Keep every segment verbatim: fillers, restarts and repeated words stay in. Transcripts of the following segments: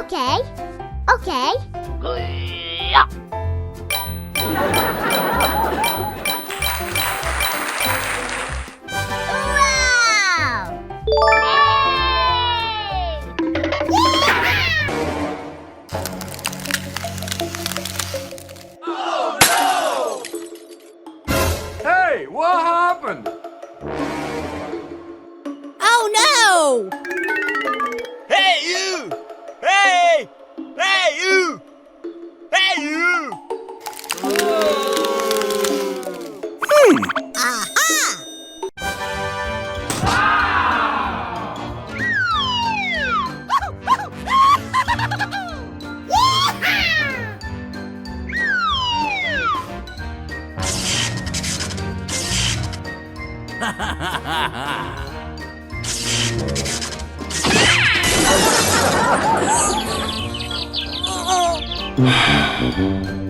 Okei, okei. Wow! Hey, what happened? Oh no! Hey, you! Hey! Hey, you! Hey, you! Hmm. Aha!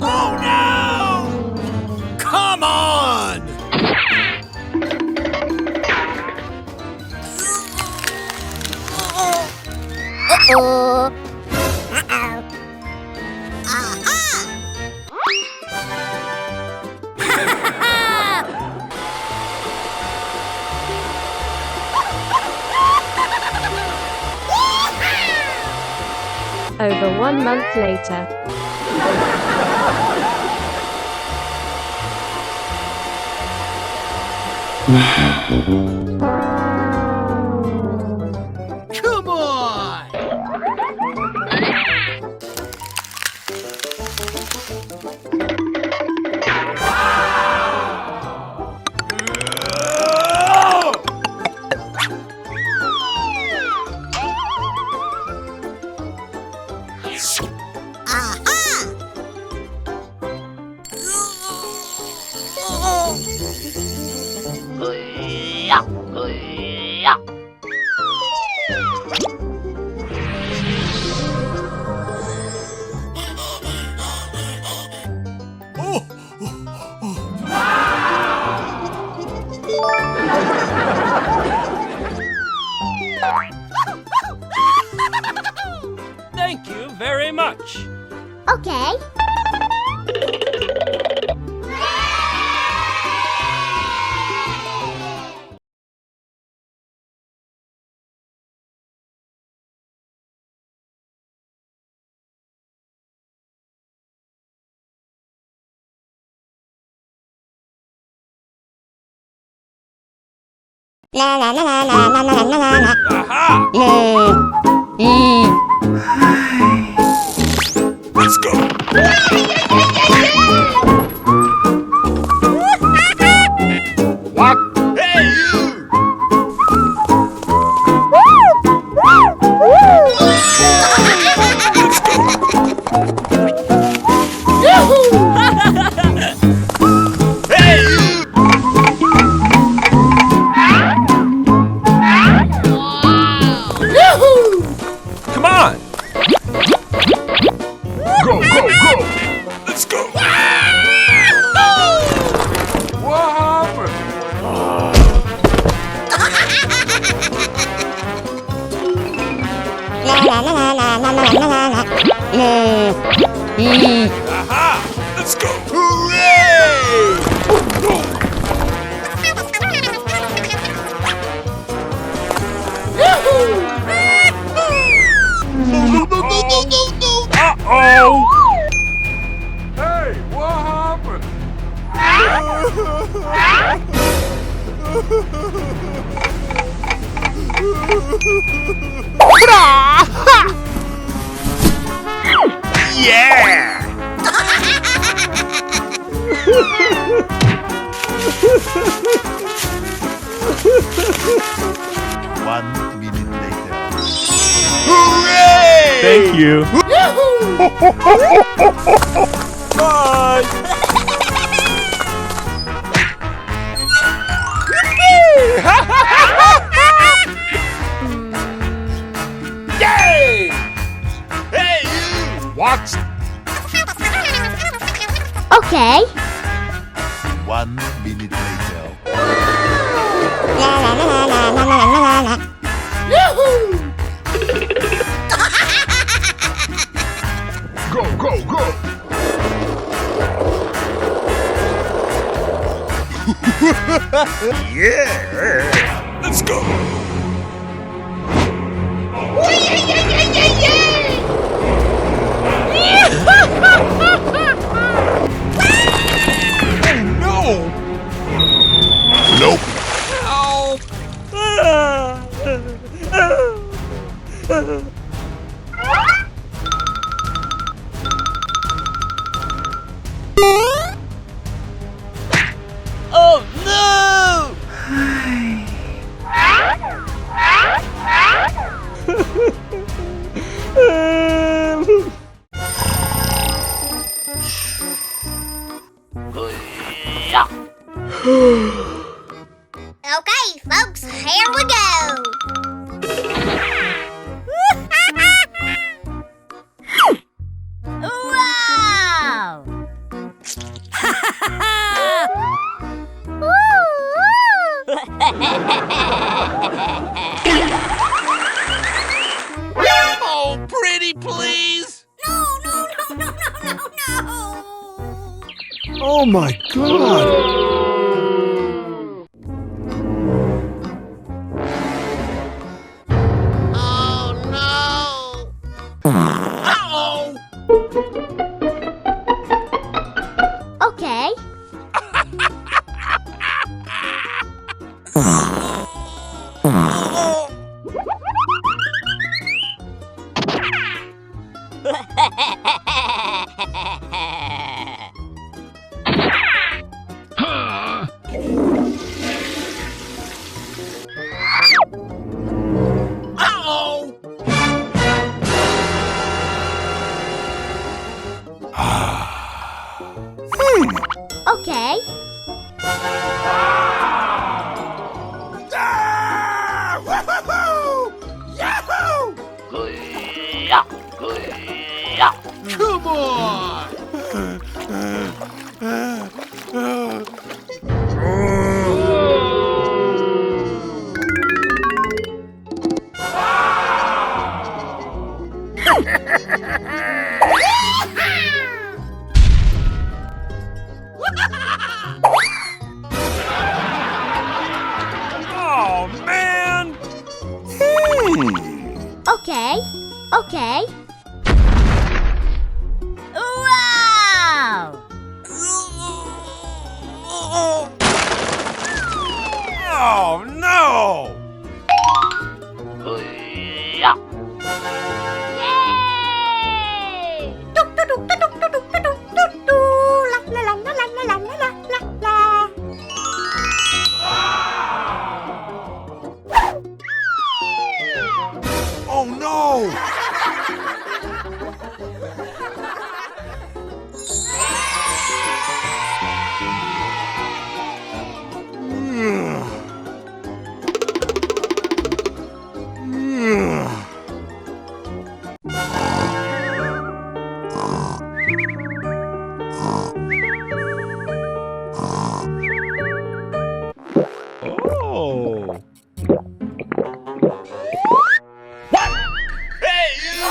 Oh no! Come on! Uh-oh. Uh-oh. Aha! Over one month later. Come on! Aha! Thank you very much. Okay. Aha! Mm. Mm. Let's go! What? Hey, you! Come on! Go, go, go! Let's go! What happened? Aha! Let's go! Hooray! No, no, no, no, no, no! Uh-oh! Hey, what happened? Yeah! One minute later. Hooray! Thank you. Bye! Yay! Hey, you! What? Okay. One minute later. Yahoo! Yeah! Let's go! Oh, no! Nope. Ow! Oh, no! Okay, folks, here we go. Wow! Oh, pretty please! No, no, no, no, no, no, no! Oh my God! Oh, no! Uh-oh! Okay. Uh-oh! Hmm. Okay. Ah! Woohoo! Yahoo! Come on! Oh, man! Hmm. Okay, okay. Wow! Oh, no! Yay! Oh, no! Oh. What? Hey, you!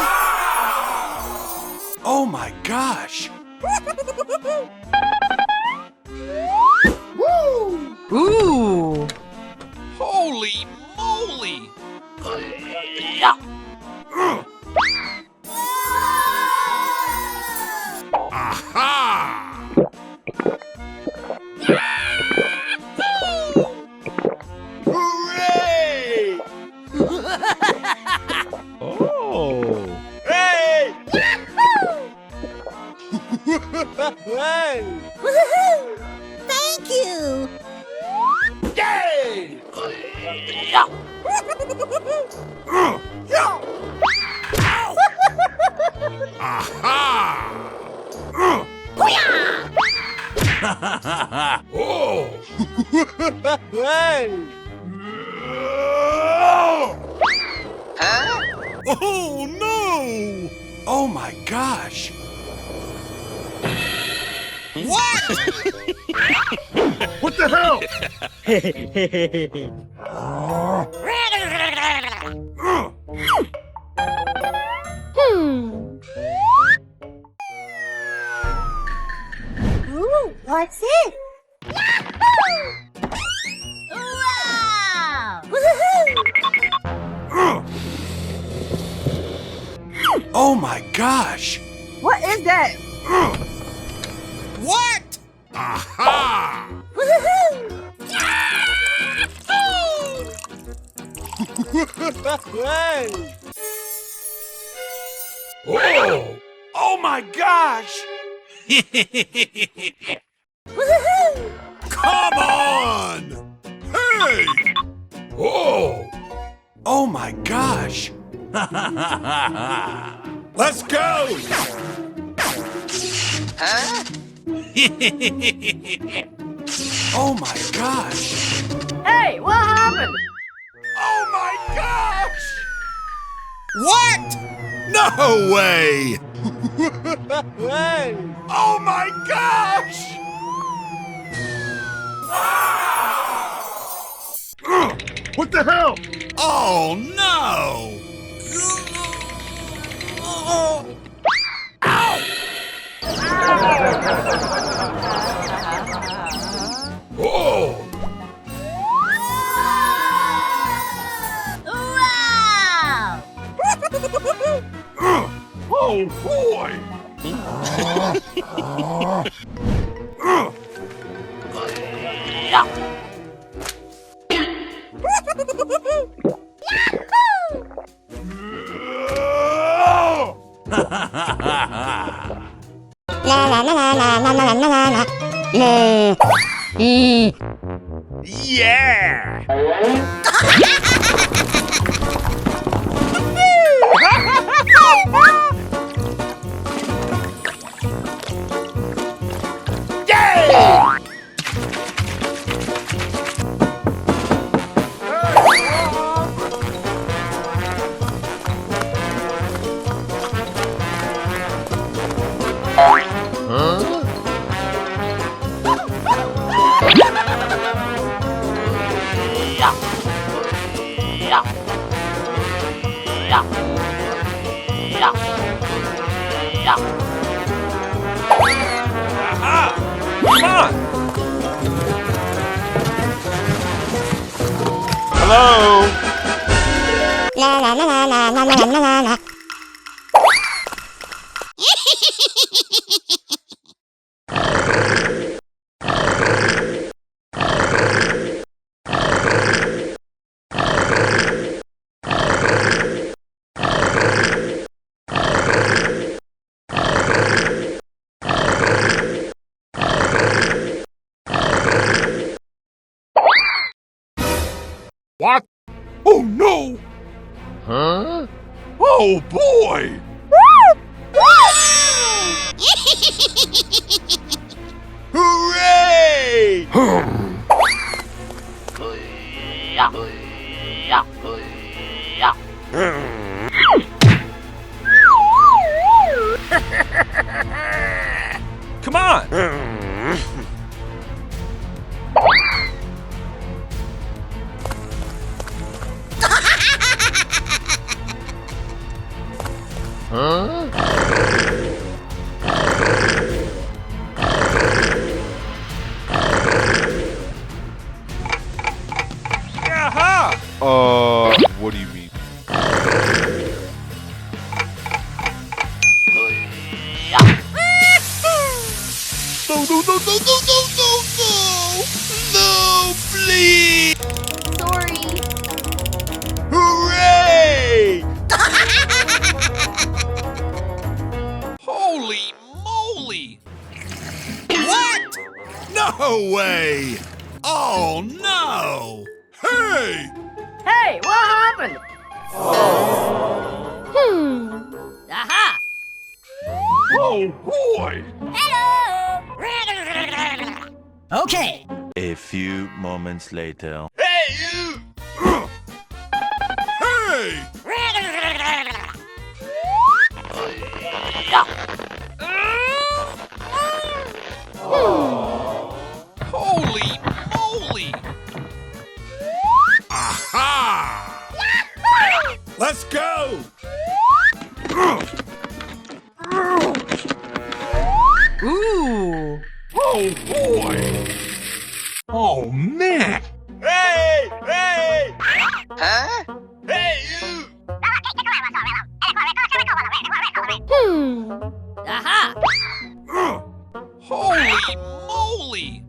Oh my gosh! Ooh! Holy moly! Aha! Hooray! Oh! Hey! Yahoo! Hey! Woohoo! Thank you! Yay! Aha! Hoo-yah! Oh! Hey! Huh? Oh, no! Oh, my gosh! What? What the hell? Hmm. Ooh, what's it? Yahoo! Oh my gosh! What is that? What? Aha! Woohoo! Oh! Oh my gosh! Woohoo! Come on! Hey! Oh! Oh my gosh! Let's go! Huh? Oh my gosh! Hey, what happened? Oh my gosh! What? No way! Hey! Oh my gosh! Ugh, what the hell? Oh no! Ow! Oh! Wow! Oh boy! Yeah! Aha! Come on! Hello? What? Oh no! Huh? Oh boy! Hooray! Come on! Huh? Aha! Uh, what do you mean? No, no, no, no, no, no, no, no! No, please! Sorry. Hooray! Holy moly! What? No way! Oh no! Hey! Hey, what happened? Hmm. Aha! Oh boy! Hello! Okay. A few moments later. Hey, you! Hey! Holy moly! Aha! Let's go! Ooh. Oh boy! Oh man! Aha! Holy moly!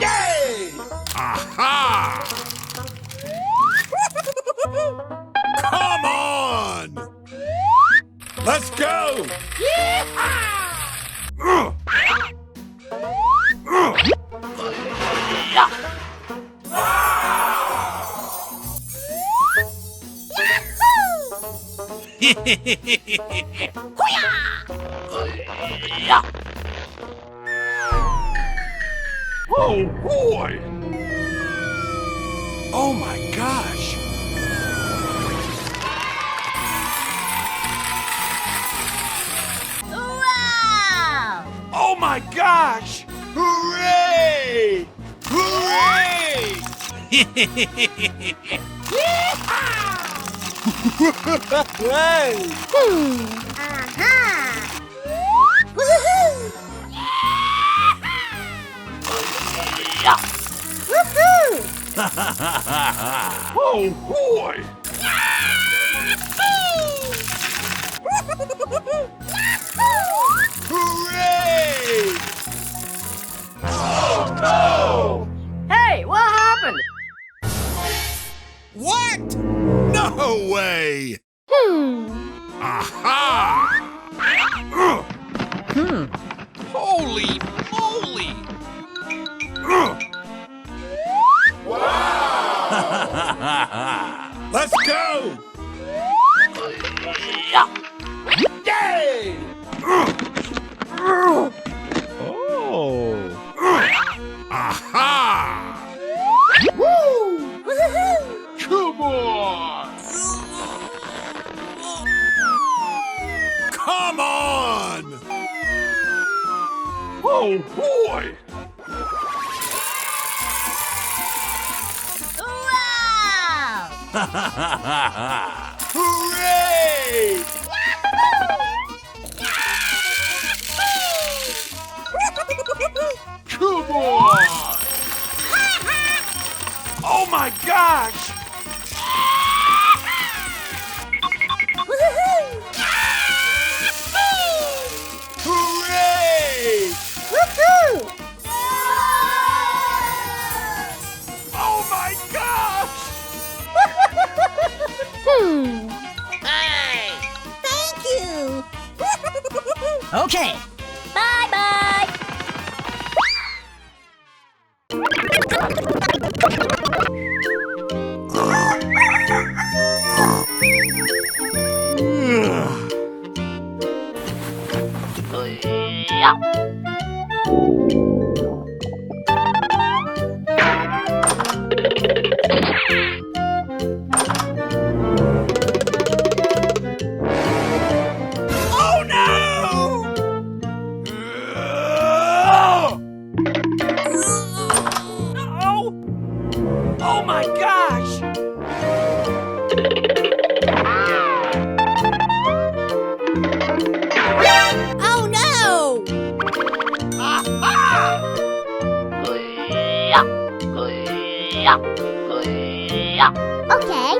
Yay! Aha! Come on! Let's go! Yeehaw! Oh boy! Oh my gosh! Wow! Oh my gosh! Hooray! Hooray! Hmm. Aha! Woohoo! Woohoo! Oh boy! Hooray! Oh no! Hey, what happened? What? No way! Hmm. Aha! Hmm. Holy moly! Wow! Let's go! Yay! Oh! Aha! Woo! Woohoo! Come on! Come on! Oh boy! Wow! Hooray! Come on! Oh my gosh! Hooray! Woohoo! Oh my gosh! Hmm. Hey! Thank you! Okay. Bye-bye! Oh no! Oh! Oh my gosh! Oh no! Aha! Okay.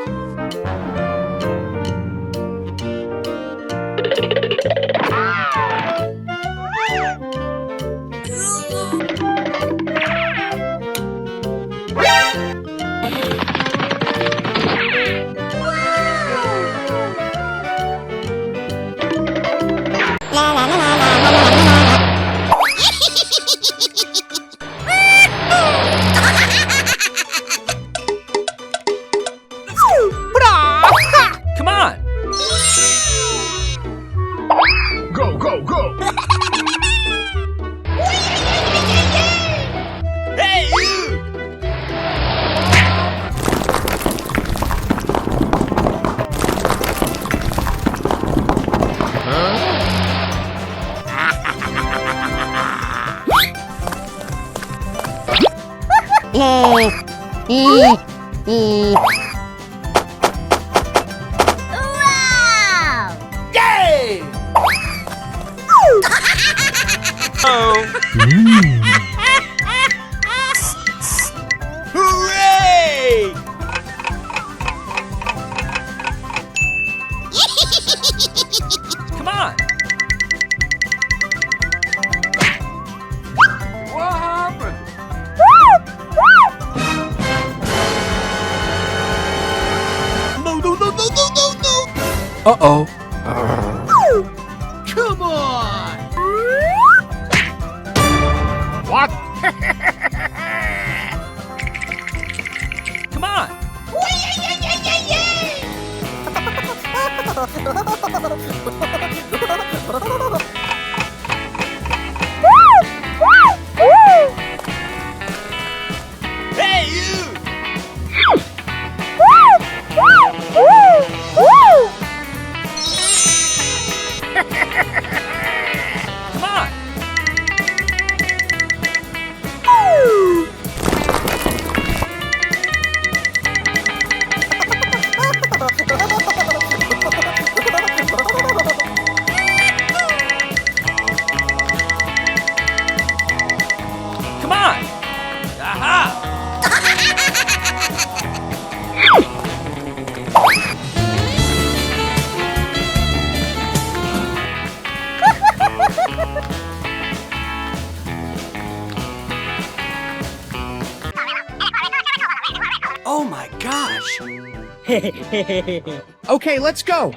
Come on! Go, go, go! Hey, you! Wow! Yay! Oh. Hooray! Uh-oh. Come on! What? Come on! Hey, you! Come on! Come on! Aha! Oh my gosh! Okay, let's go!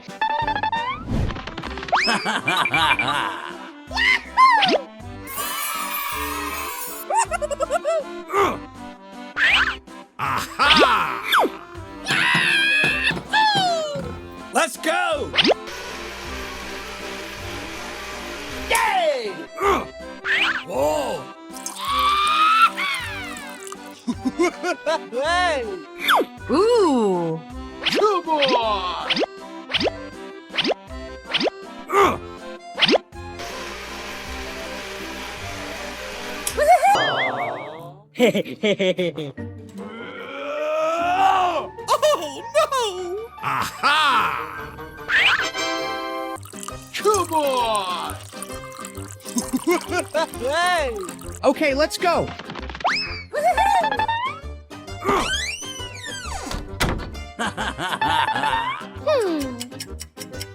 Aha! Let's go! Yay! Whoa! Hey! Ooh! Come on! Oh, no! Aha! Come on! Hey! Okay, let's go! Hmm.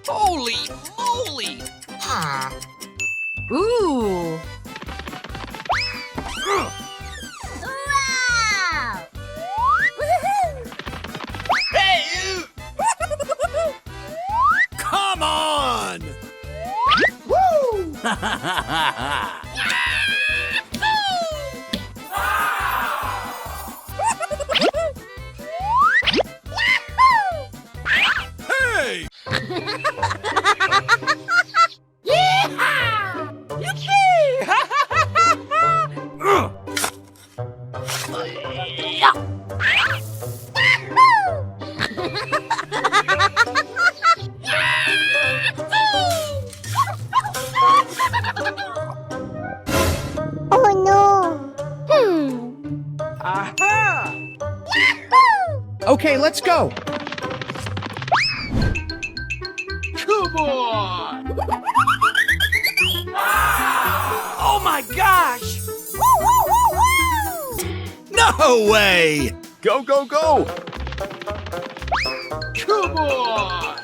Holy moly! Huh. Ooh. Wow! Hey, you! Come on! Woo! Hey! Yeehaw! Yippee! Oh no! Hmm. Aha! Okay, let's go! Come on! Oh my gosh! No way! Go, go, go! Come on!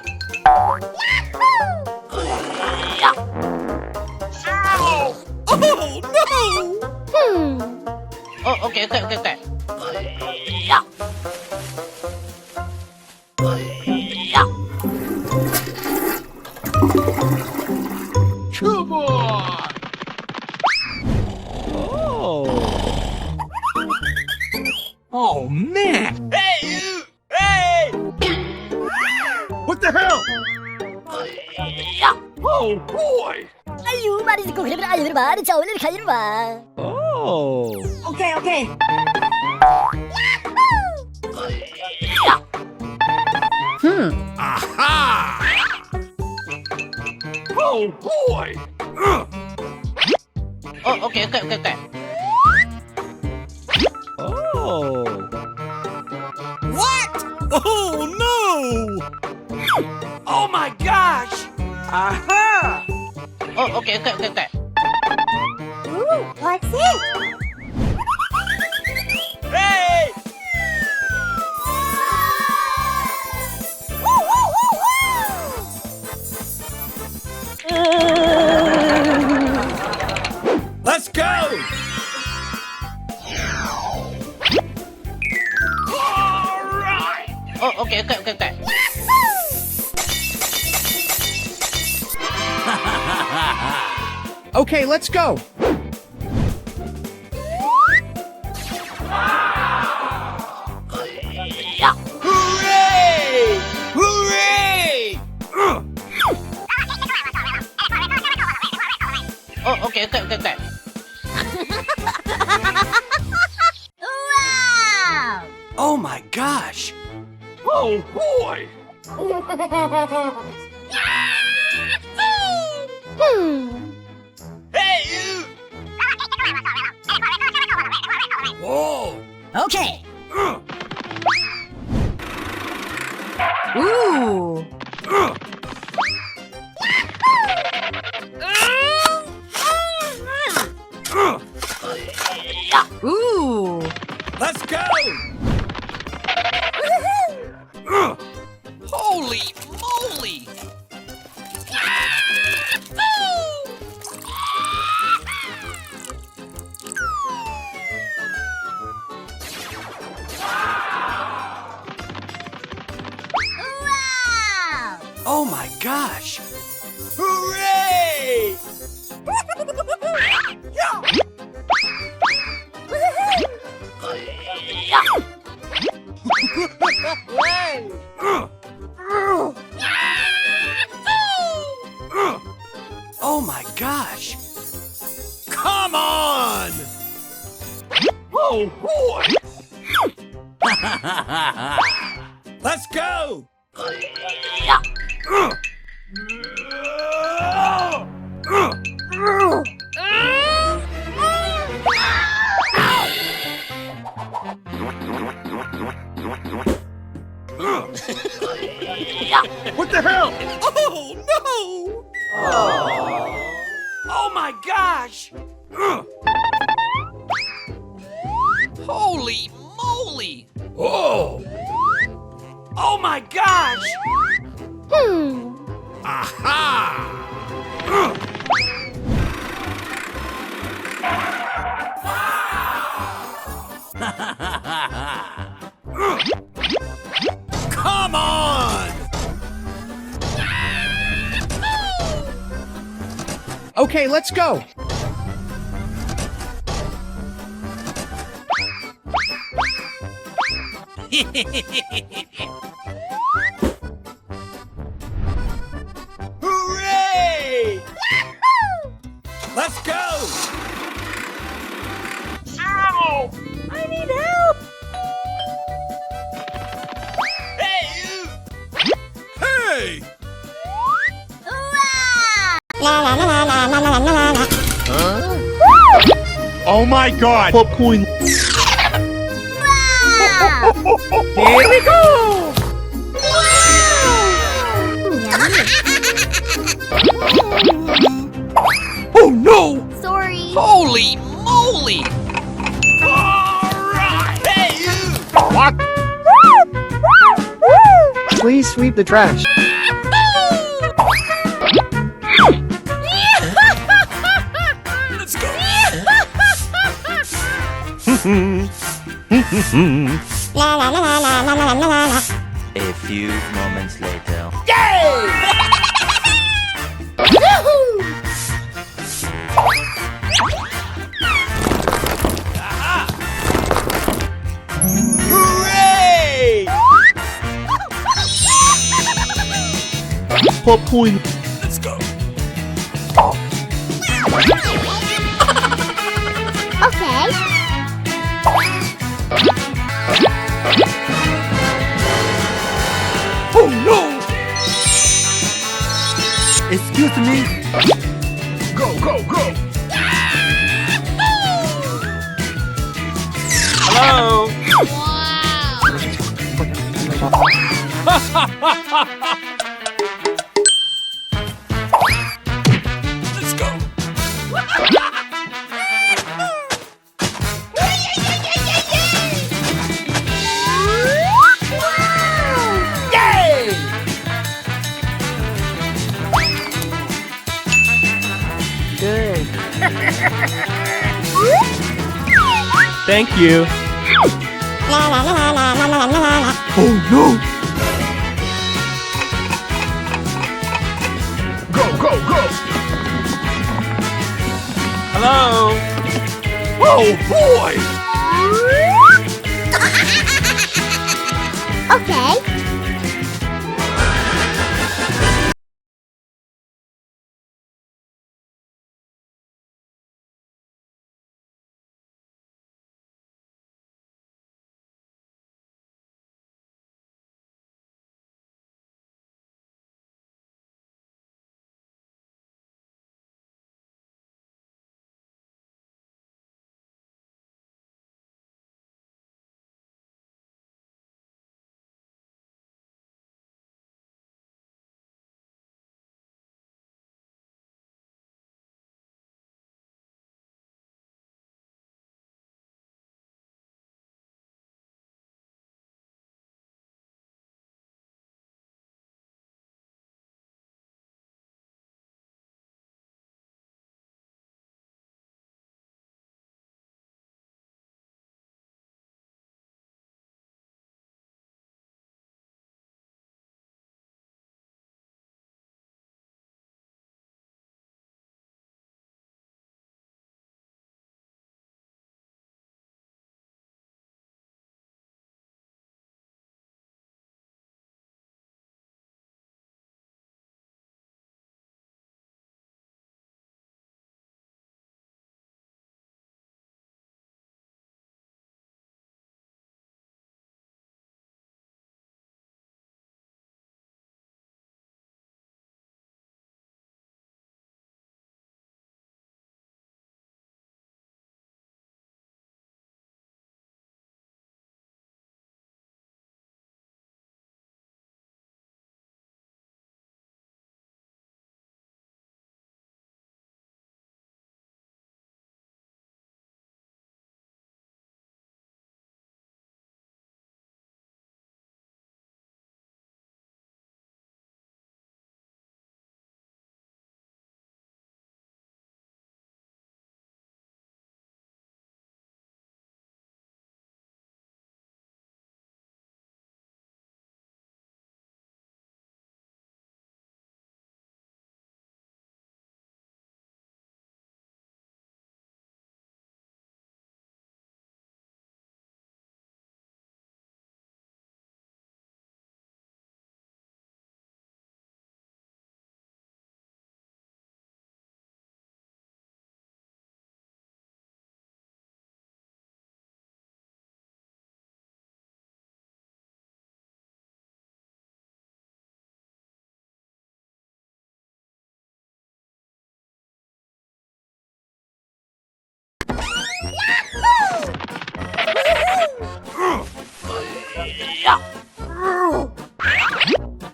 Ow! Oh, no! Hmm. Oh, okay, okay, okay, okay. Come on! Oh. Oh, man! Hey, you! Hey! What the hell? Oh, boy! Ayu, mari ko khre ayu, mari chawle khayu ba. Oh. Okay, okay. Hmm. Aha! Oh, boy! Oh, okay, okay, okay, okay. Oh. What? Oh, no! Oh my gosh! Aha! Oh, okay, okay, okay, okay. Ooh, what's it? Hey! Let's go! All right! Oh, okay, okay, okay, okay. Okay, let's go. Hooray! Hooray! Oh, okay, okay, okay, okay. Wow! Oh my gosh! Oh boy! Hmm. Hey, you! Whoa! Okay. Ooh. Ooh. Let's go! Holy moly! Wow! Oh my gosh! Hooray! Oh my gosh! Come on! Oh boy! Let's go! What the hell? Oh, no! Oh my gosh! Holy moly! Oh! Oh my gosh! Hmm. Aha! Come on! Okay, let's go. Hooray! Let's go! Ow! I need help! Hey, you! Hey! Huh? Oh my God! Popcorn. Wow! Here we go! Wow! Oh no! Sorry. Holy moly! All right! Hey, you! What? Please sweep the trash. Let's go! A few moments later. Yay! Yahoo! Hooray! Popcorn. Let's go. Okay. Oh no! Excuse me. Go, go, go! Hello? Wow! Let's go! Yay! Good. Thank you. Oh no! Go, go, go! Oh boy! Okay.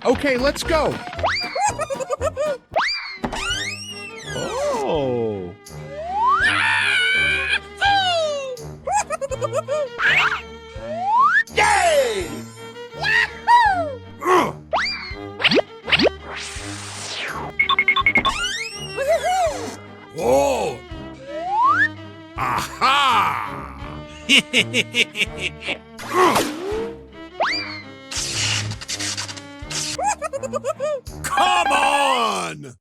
Okay, let's go. Oh. Yay! Oh! Aha! Come on!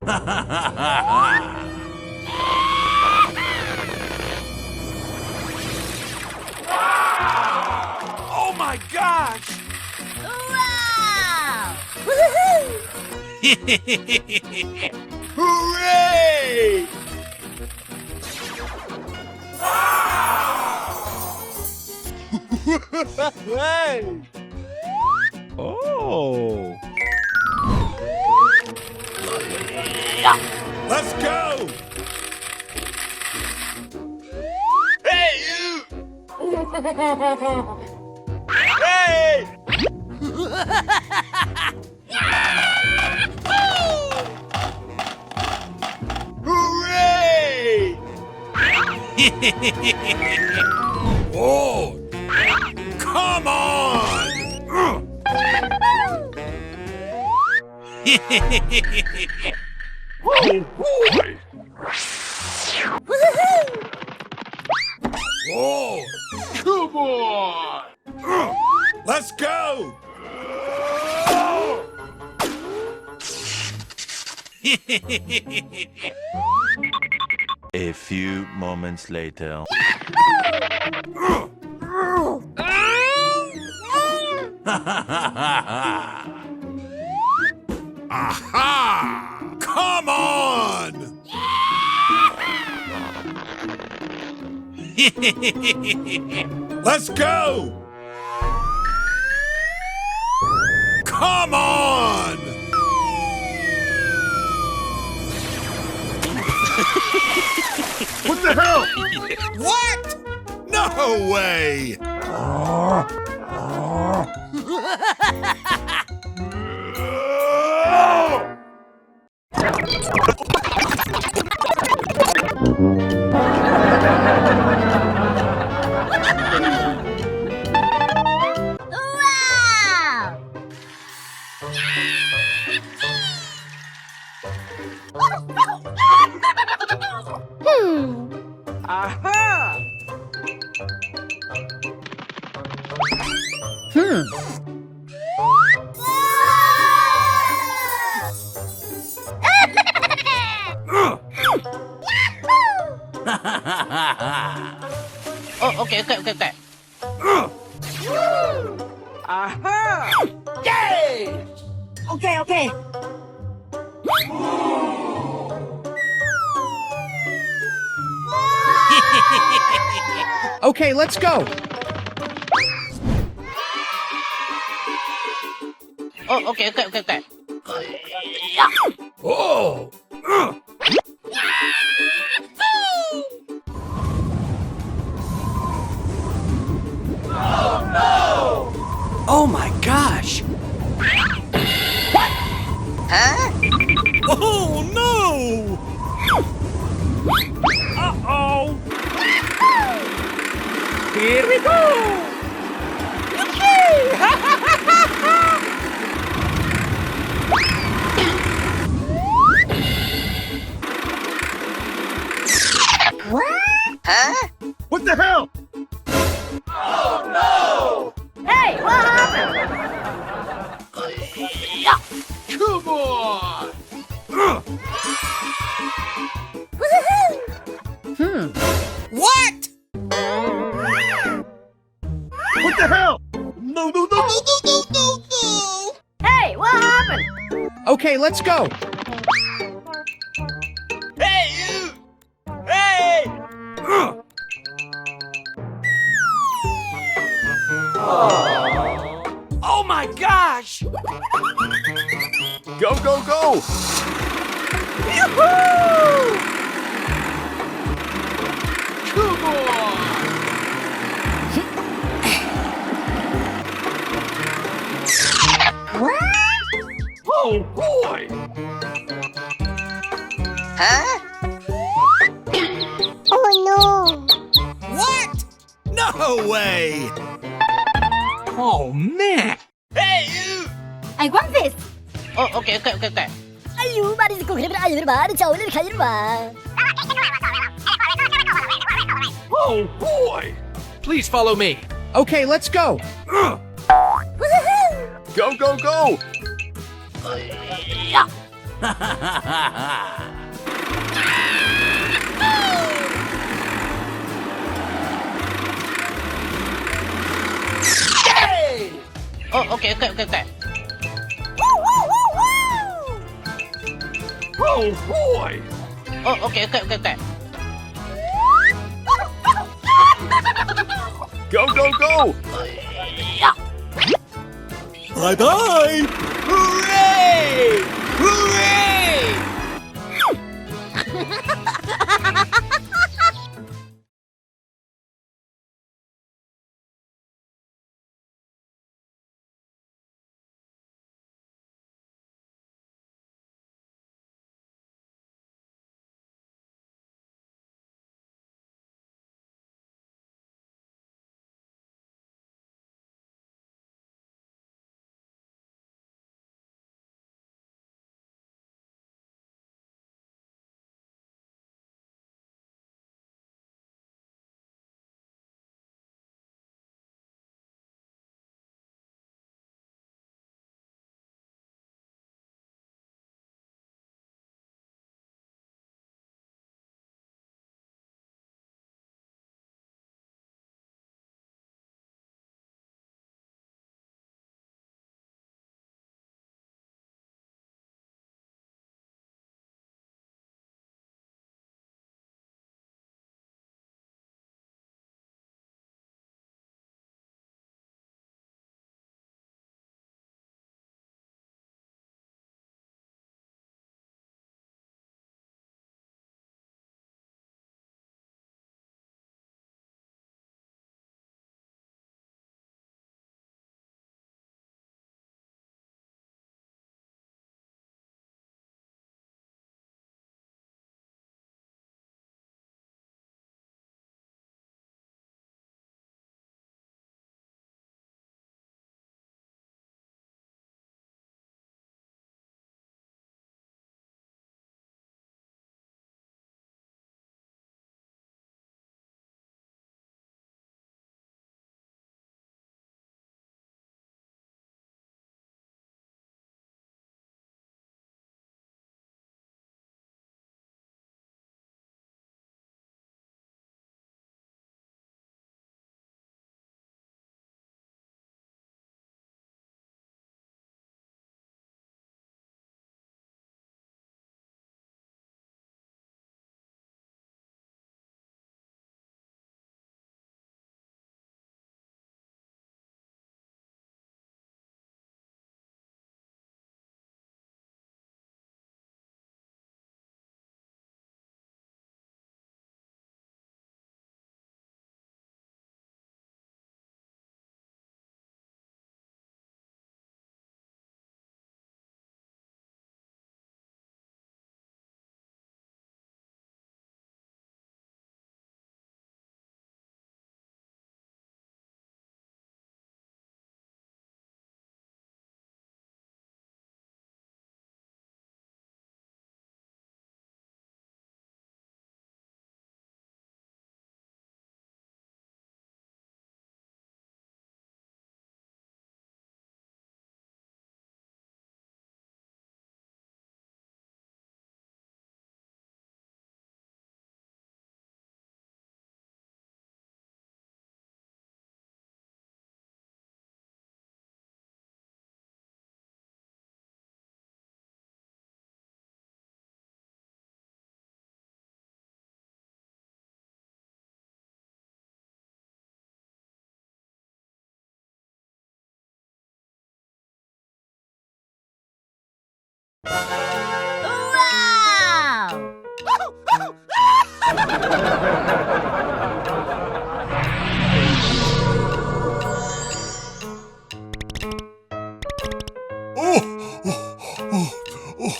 Oh my gosh! Wow! Woohoo! Hooray! Wow! Hey! Oh. Let's go! Hey, you! Hey! Hooray! Oh, come on! Oh, boy! Oh, come on! Let's go! A few moments later. Aha! Come on! Let's go! Come on! What the hell? What? No way! Wow! Hmm. Aha! Hmm. Oh, okay, okay, okay, okay. Aha! Yay! Okay, okay. Okay, let's go. Oh, okay, okay, okay, okay. Oh! Oh my gosh! What? Huh? Oh no! Uh-oh! Here we go! What? Huh? What the hell? Oh no! Hey, what happened? Come on! Hmm. What? What the hell? No, no, no, no, no, no, no, no! Hey, what happened? Okay, let's go. Hey, you! Hey! Oh my gosh! Go, go, go! Yoo-hoo! Come on! What? Oh boy! Huh? Oh no! What? No way! Oh man! Hey, you! I want this! Oh, okay, okay, okay, okay. Ayu, mari ko kre bra ayu ba, chao le khayu ba. Oh boy! Please follow me. Okay, let's go. Go, go, go! Oh, okay, okay, okay, okay. Oh boy! Oh, okay, okay, okay, okay. Go, go, go! Bye bye! Hooray! Hooray! Wow! Oh, oh, oh, oh.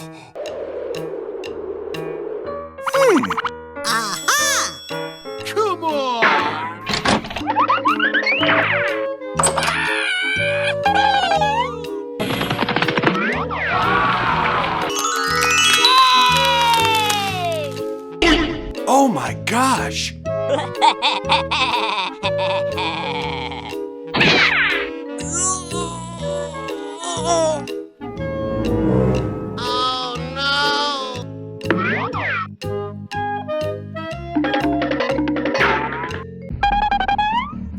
Hmm. Aha! Come on! Yay! Oh my gosh! Oh no!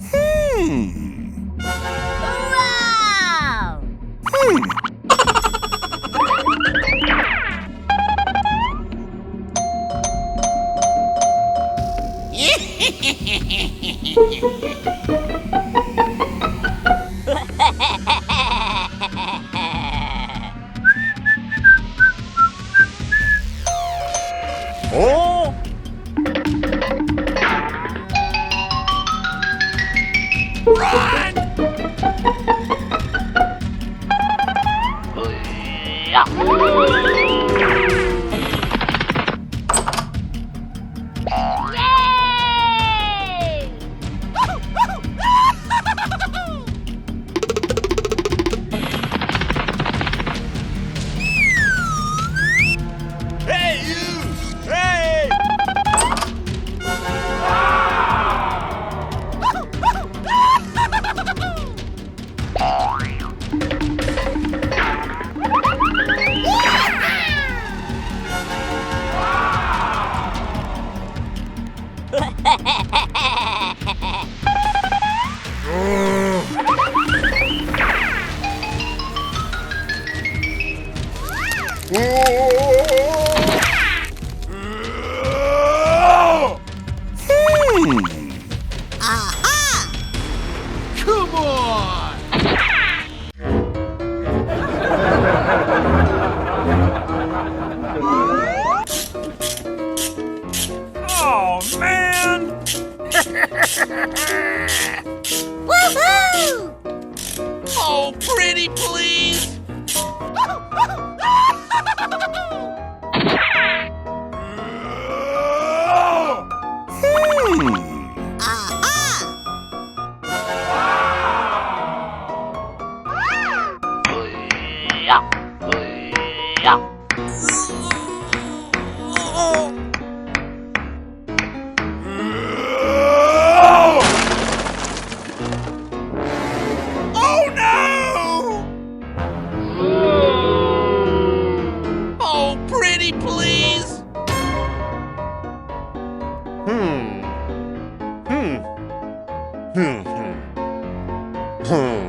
Hmm. Wow! Hmm. Oh! Run! Yay! Hey, you! Hey! Hmm. Aha! Come on! Oh, man! Woohoo! Oh, pretty please! Hmm. Aha! Oh, no! Oh, pretty please! Hmm. Hmm. Hmm, hmm. Hmm.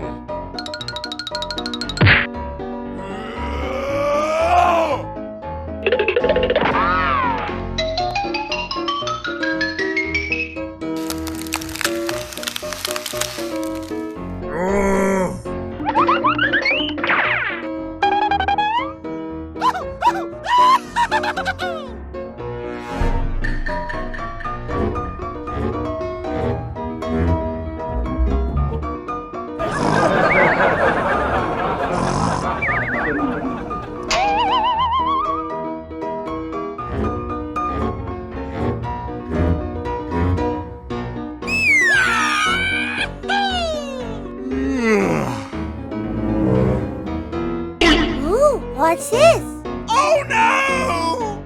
Ooh, what's this? Oh no!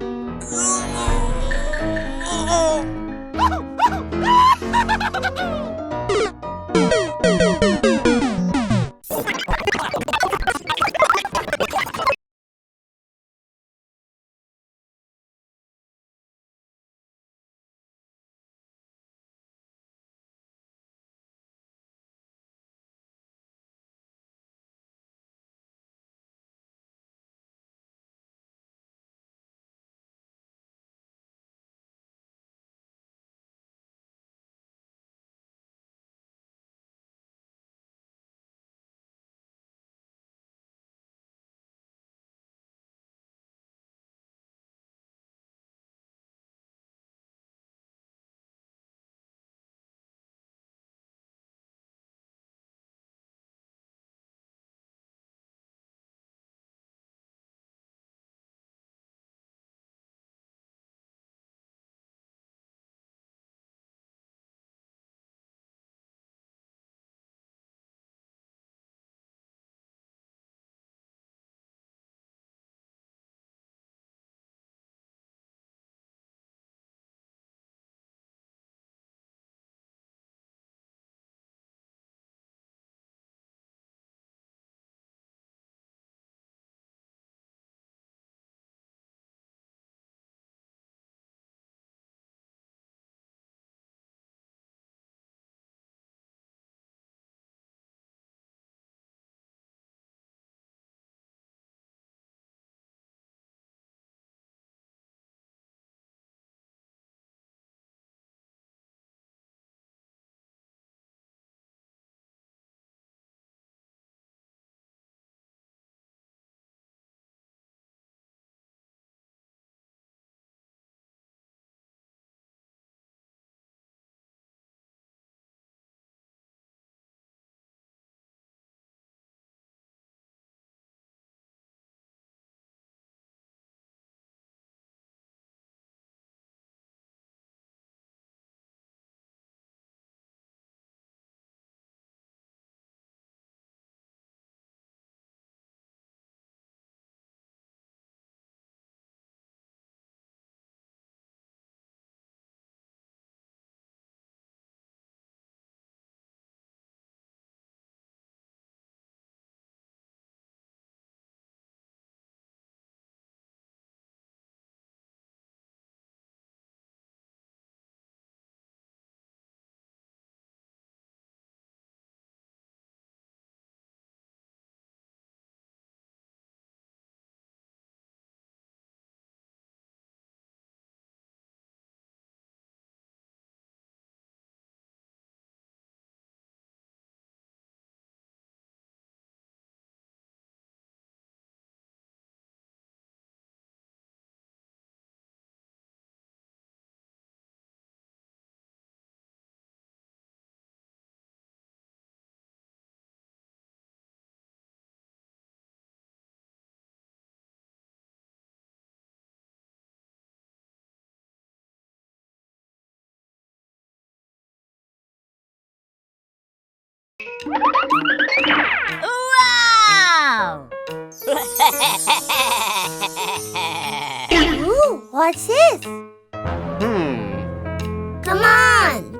Wow! Ooh, what's this? Hmm. Come on!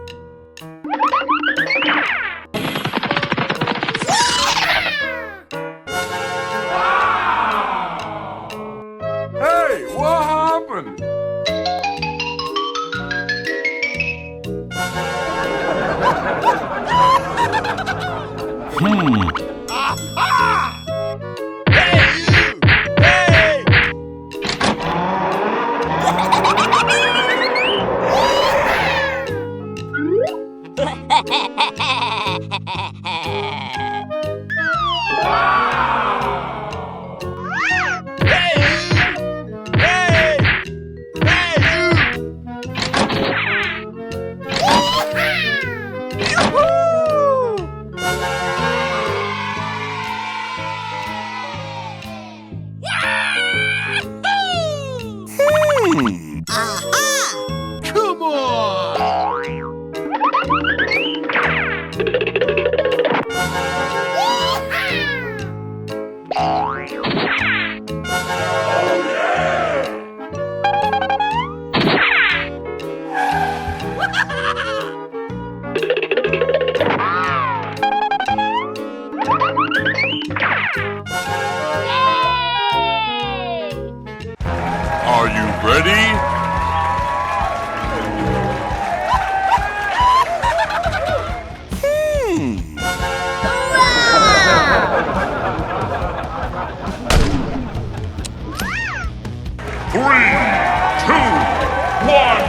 Hey, what happened? Hmm. Aha! Hey, you! Hey! Hmm. Aha! Come on! Are you ready? Hmm. Wow! Three, two, one,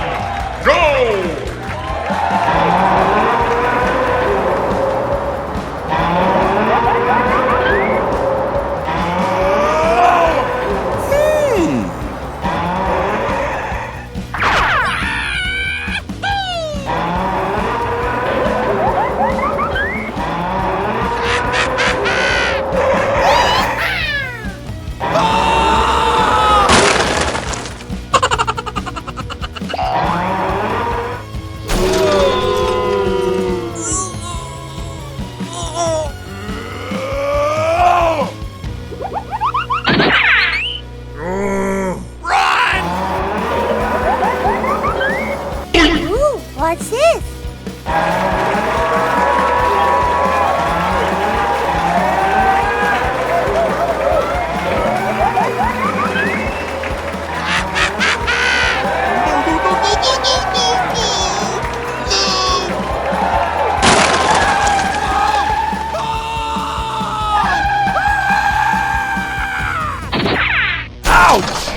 go! Hmm. Run! Ooh, what's this? Ouch!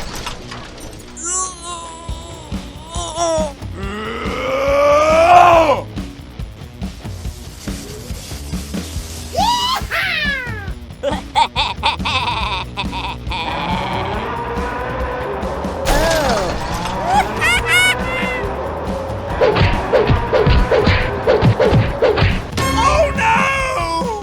Oh no!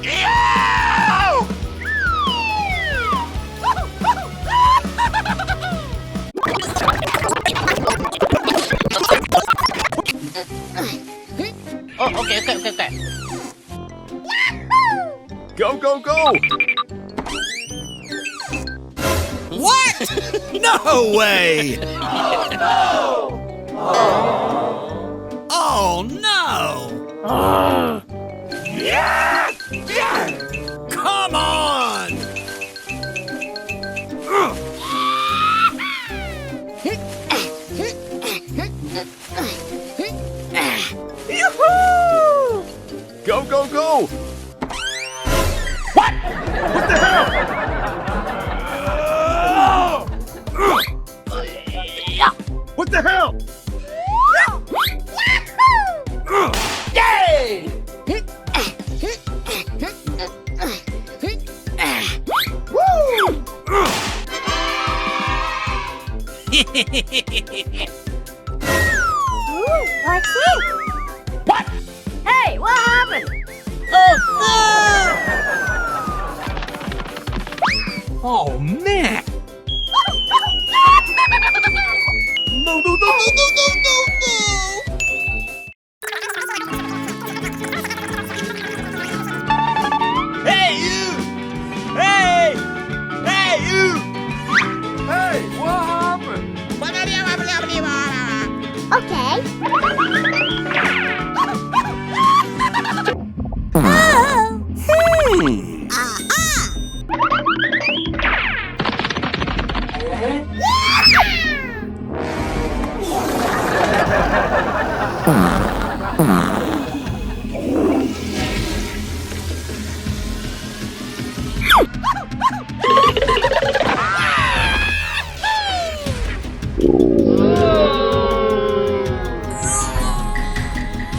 Wow! Oh, okay, okay, okay, okay. Go, go, go! What? No way! Oh no! Come on! Yoo-hoo! Go, go, go! What? What the hell? What the hell? Yay! Ooh, what's this? What? Hey, what happened? Oh, fuck! Oh, man! No, no, no, no! Hey, you! Hey! Hey, you! Hey, what happened? Okay. Hmm.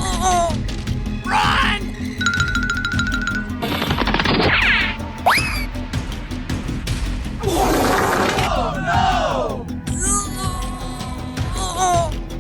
Aha! Run! Oh, no! Oh, oh, no!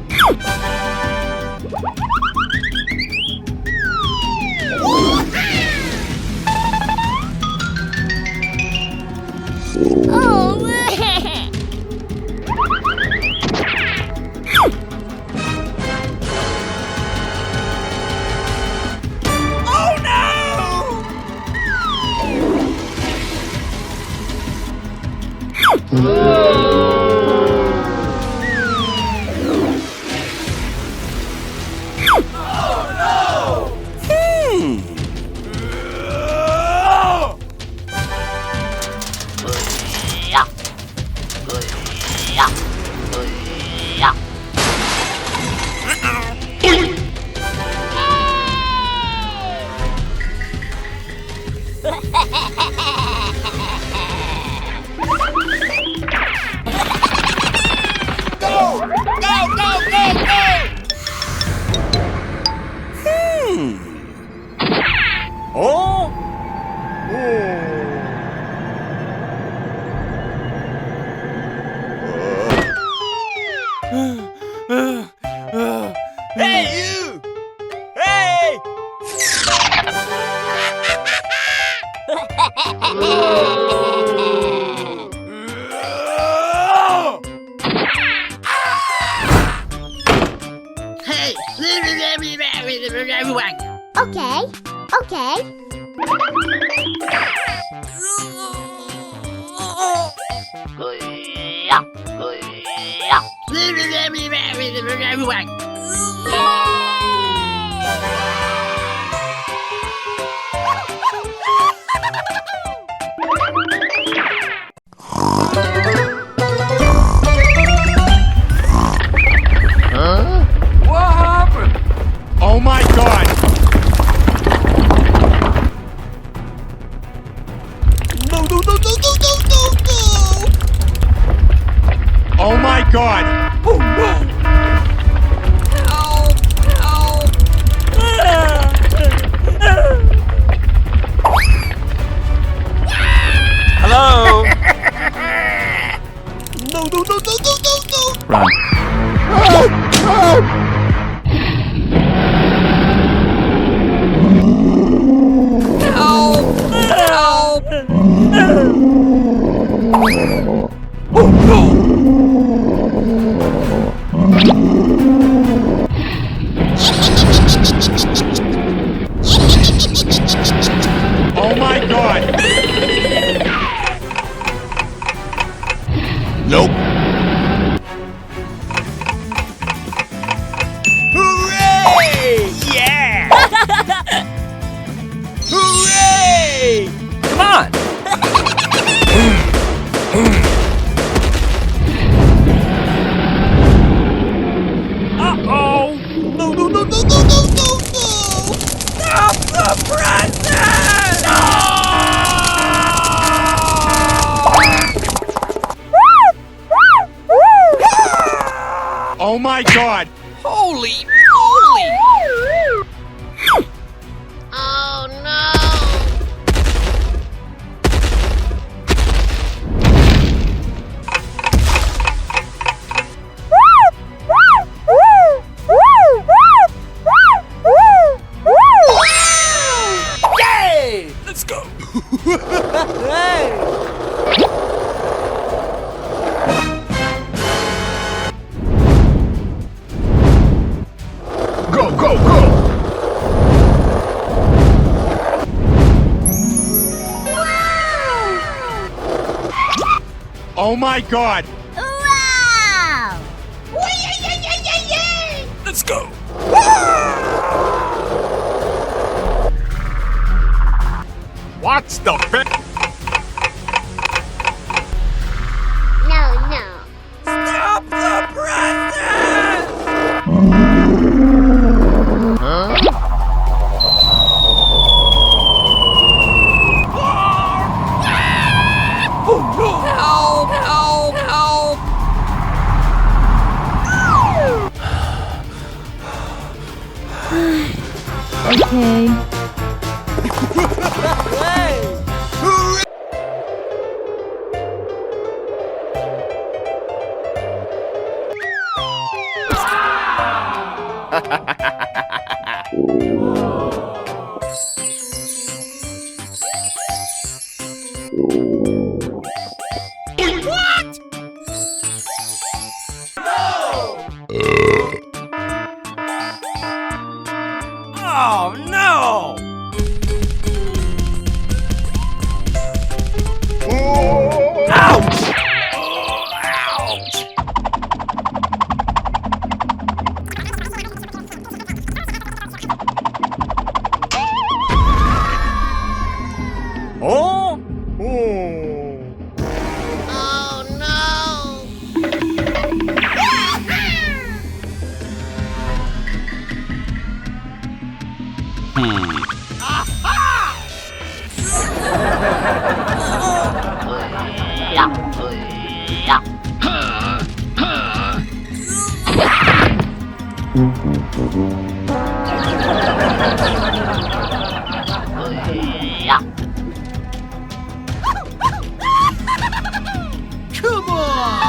Go! Go, go, go, go! Hmm. Oh? Oh. Hey, you! Hey! Hey! Okay, okay. Huh? What happened? Oh my God! No, no, no, no! Oh my God! Oh no! Help! Help! Hello? No, no, no! Run. Help! Help! Oh, no! Oh my God! Nope. Hooray! Yeah! Hooray! Come on! Uh-oh! No, no, no! Stop the presses! No! Oh my God! Holy moly! Oh no! Oh my God! Wow! Let's go! What's the fi- No, no. Stop the presses! Huh? Oh, no! Help! Help! Help! Okay. What? No! Oh, no! Ouch! Oh, ouch! Oh? Oh. Oh, no! Hmm. Come on!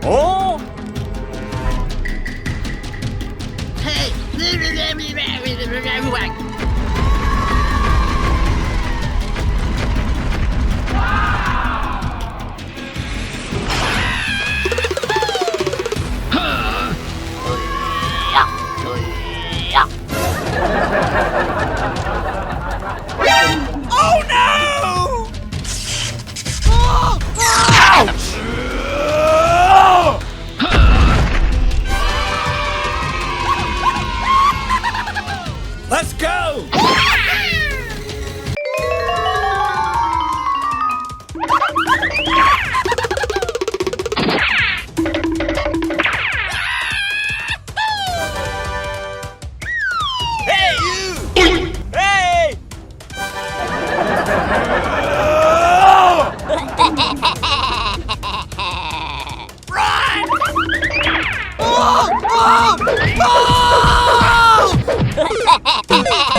Oh? Hey! Oh, no! Oh! Ouch! Let's go! Hey, you! Hey! Run! Oh! Oh! Oh!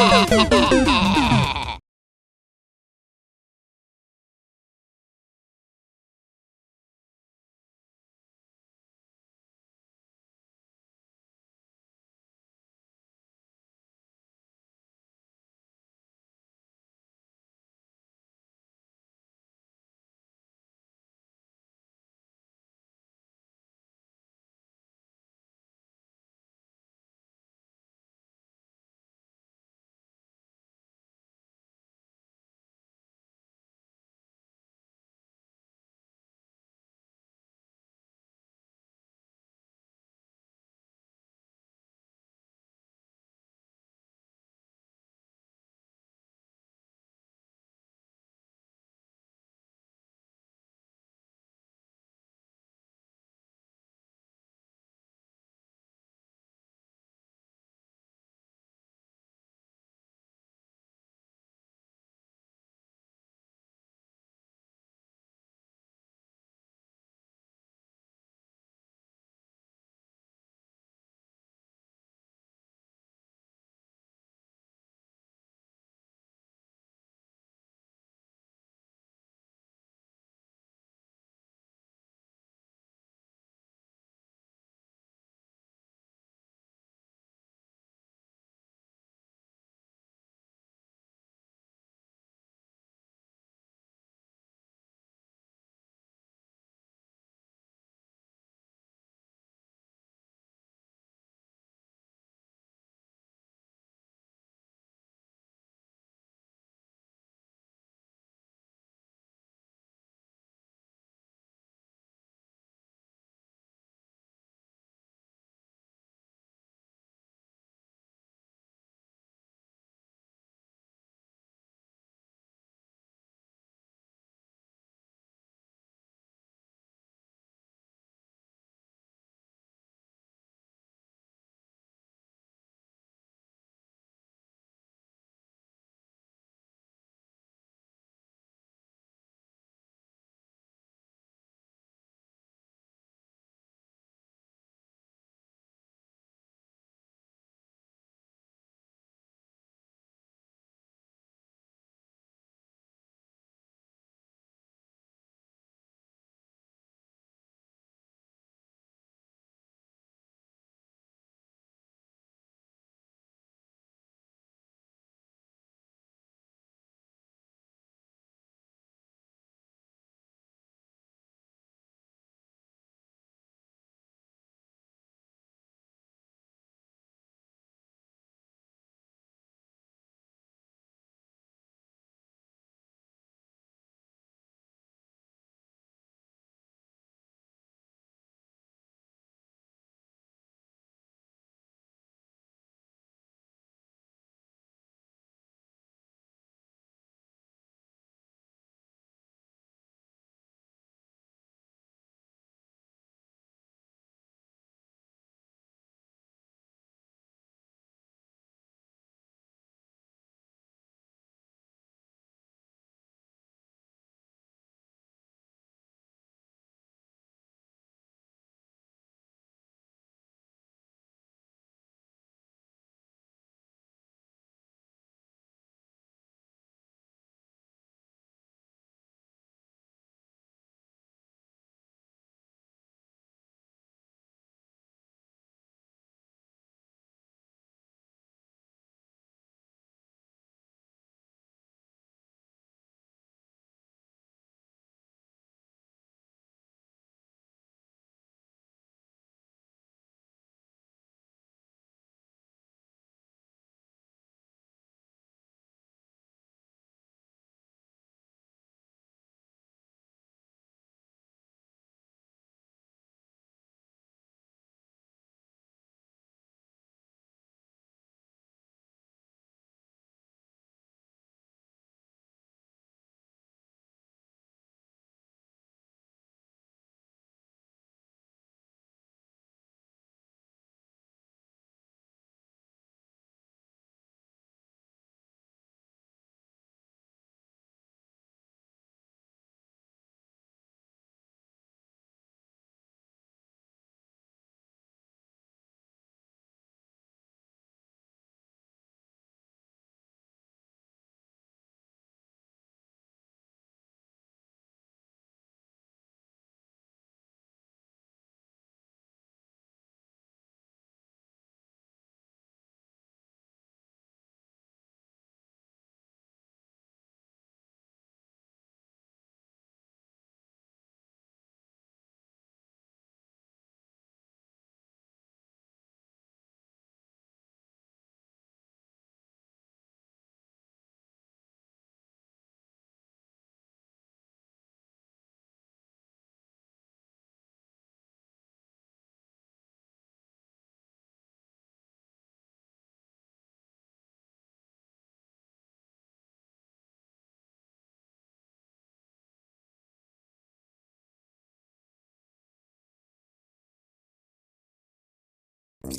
Wow!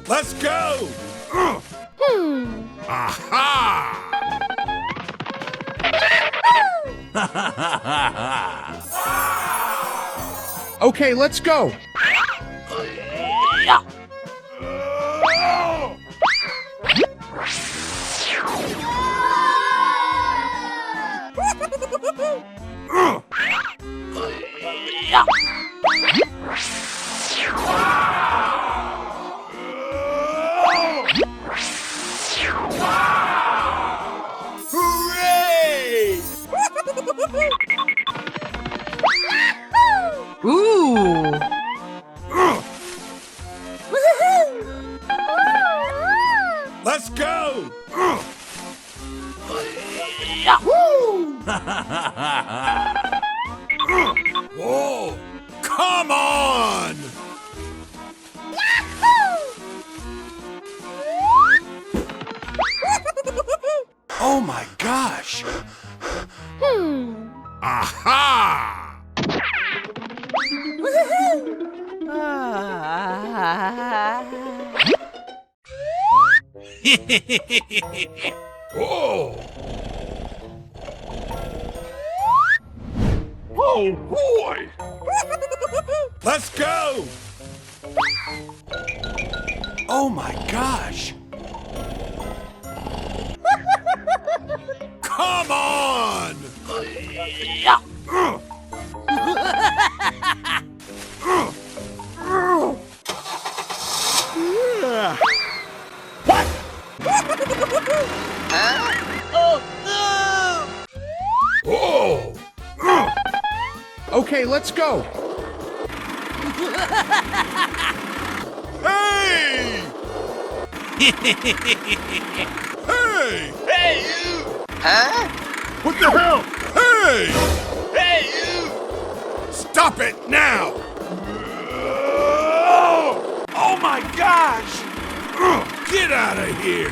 Let's go! Hmm. Aha! Okay, let's go! Hooray! Ooh! Let's go! Woo! Whoa! Come on! Oh my gosh! Hmm. Aha! Oh! Oh boy! Let's go! Oh my gosh! Come on! What? Huh? Oh, no! Oh! Okay, let's go. Hey! Hey! Hey, you! Huh? What the hell? Hey! Hey, you! Stop it now! Oh my gosh! Get out of here!